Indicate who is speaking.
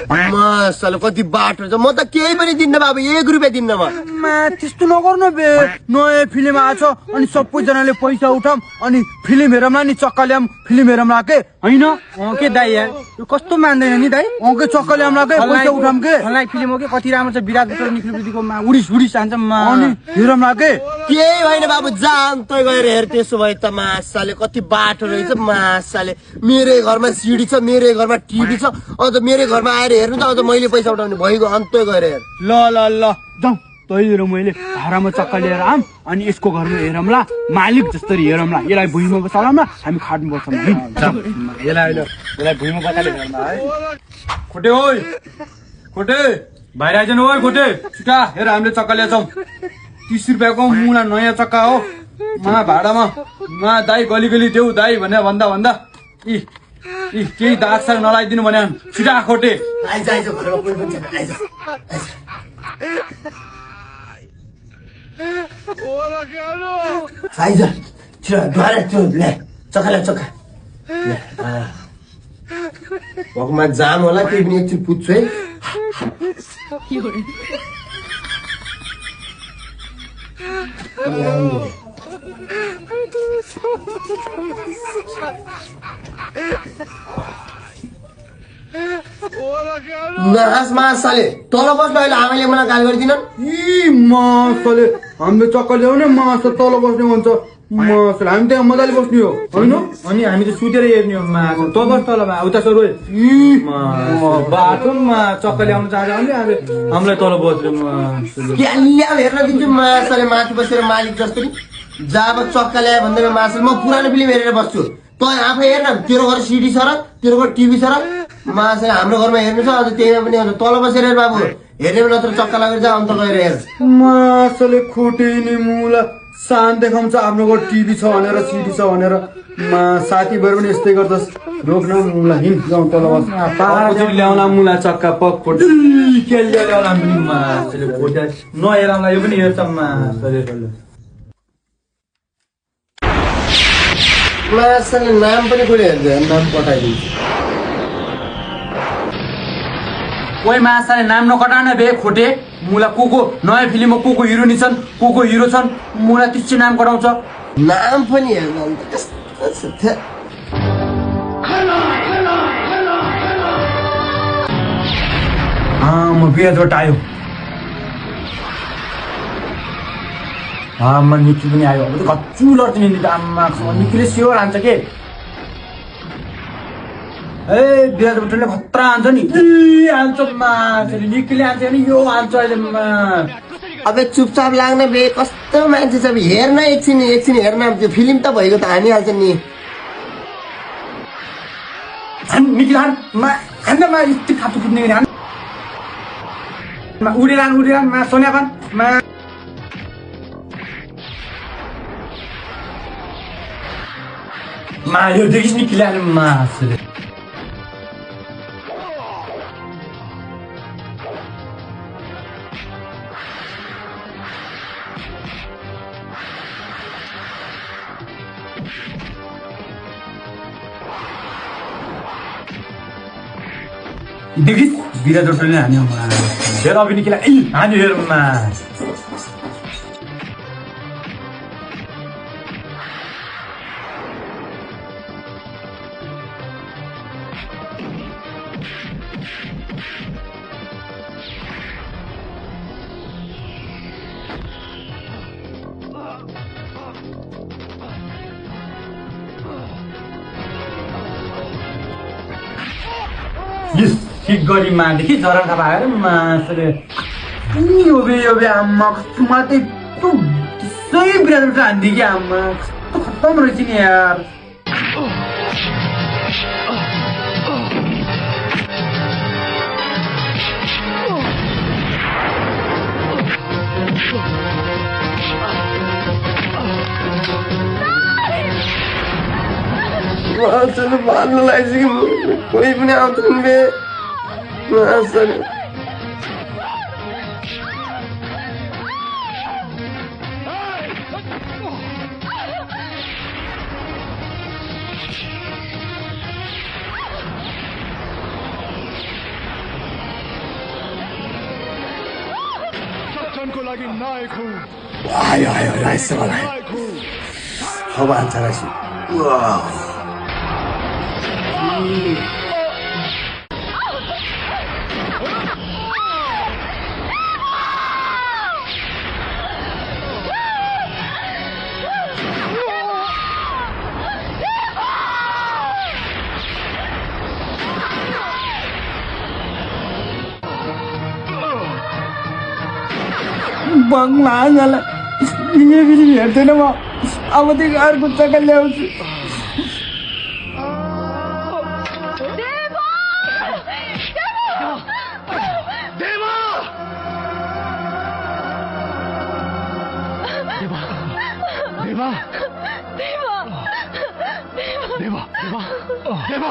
Speaker 1: मासाले कति बाटो छ, म त केही पनि दिन्न बाबु, 1 रुपियाँ दिन्न म।
Speaker 2: त्यस्तो नगर्नु बे, नयाँ फिल्म आछ अनि सबैजनाले पैसा उठाम अनि फिल्म हेरौँला नि, चक्का ल्याम फिल्म हेरौँला के हैन?
Speaker 3: के दाइ यार यो कस्तो मान्दैन नि दाइ।
Speaker 2: के चक्का ल्यामला के पैसा उठाम के
Speaker 3: मलाई फिल्म हो के कति राम्रो छ, विराट भुटो निखिलको उडिस हान्छ
Speaker 2: अनि हेरौँला के।
Speaker 1: केही होइन बाबु, जा अन्त गएर हेर। त्यसो भए त मासाले कति बाटो रहेछ मासाले। मेरै घरमा सिडी छ, मेरै घरमा टिभी छ, अझ मेरै घरमा आएर हेर्नु त, अझ मैले पैसा उठाउने भइगयो। अन्त गएर हेर।
Speaker 2: ल जाउँ तैले र मैले भाडामा चक्का लिएर आम अनि यसको घरमा हेरौँला, मालिक जस्तरी हेरौँला। यसलाई भुइँमा बसालौँला, हामी खाट्नु पर्छ।
Speaker 3: यसलाई भुइँमा बसाले हेर्नु है। खोटे ओइ खोटे बाहिर आइजनु ओइ खोटे छिटा हेर, हामीले चक्का ल्याछौँ 30 रुपियाँको मुला नयाँ चक्का हो। भाडामा दाइ गली देऊ दाइ भनेर भन्दा केही दाग साग नलाइदिनु भने छिटा खोटे।
Speaker 1: भोकमा जाम होला, त्यही पनि एकछिन पुग्छु है। मासाले तल बस्नु, अहिले आमाले मलाई गाली गरिदिनन्।
Speaker 2: मासले हामीले चक्का ल्याउने, मास तल बस्ने भन्छ। मासले हामी त्यहाँ मजाले बस्ने हो होइन?
Speaker 3: अनि हामी त सुतेर हेर्ने हो तँ बस तलमा उता सर बाटोमा चक्का ल्याउनु चाहन्छ भने हामीलाई तल बस्यो।
Speaker 1: हेर्न दिन्छु मासाले, माथि बसेर मालिक जस्तो नि। जब चक्का ल्यायो भन्दैमा मासाले म पुरानो फिल्म हेरेर बस्छु, तँ आफै हेर्न। तेरो घर सिडी छ र तेरो घर टिभी छ र मासाले हाम्रो घरमा हेर्नु छ, अझ त्यहीमा पनि अझ तल बसेर हेर बाबु। हेर्ने नत्र चक्का लागेर जा, अन्त गएर हेर।
Speaker 2: मासले खोटे नि मुला सान देखाउँछ आफ्नो घर टिभी छ भनेर, सिडी छ भनेर। साथीभर पनि यस्तै गर्दछ। रोक्न मुला हिँड, जाउँ तल बस।
Speaker 3: ल्याउला मुला चक्का पक खोटे ल्याउला पनि मासले खोटे नहेराउँला, यो पनि हेर्छ मासले।
Speaker 1: मासाले नाम पनि कसले हेर्छ, नाम पठाइदिन्छ।
Speaker 3: कोही मासाले नाम नकटान बे खोटे मुला। को नयाँ फिल्ममा को हिरोनी छन्, को हिरो छन्, मुला त्यसै नाम कटाउँछ।
Speaker 1: नाम पनि हेर्न कस्तो छ।
Speaker 3: म बिहाबाट आयो। म निखिल पनि आयो। अब त कच्चु लड्छ नि आम्मा, निखिलले स्योर हान्छ के। बिहारले खतरा हान्छ नि, हान्छ मान्छेले। निखिलले हान्छ नि, यो हान्छ अहिले।
Speaker 1: अब चुपचाप लाग्ने बे, कस्तो मान्छे छ। हेर्न एकछिन हेर्न, त्यो फिल्म त भइगयो त हानिहाल्छ नि।
Speaker 3: निखिल हान्नमा यति खाँचो फुट्ने हान उडेर सोनिया खान यो देखिस् निखिल हाने मासुले। देखिस् बिरा जोडले हान्यो हेर, अघि निखिल हान्यो हेरमा। ठिक गरी मादेखि जरा थाहा आएर मासुले यो बे आम्मा कस्तो मलाई त्यसै बिरालो हान्दियो कि आम्मा, कस्तो खत्तम रहेछ नि यार।
Speaker 1: भाल्नु लाग्छ कि कोही पनि आउँछन् बे।
Speaker 4: दर्शनको लागि नायक हुँ
Speaker 2: आयो आयो राइस मलाई
Speaker 4: नायक हुँ
Speaker 2: अब हान्छ राइस भगवान् झाला फेरि हेर्दैन म अबदेखि अर्को चक्का ल्याउँछु
Speaker 4: देवा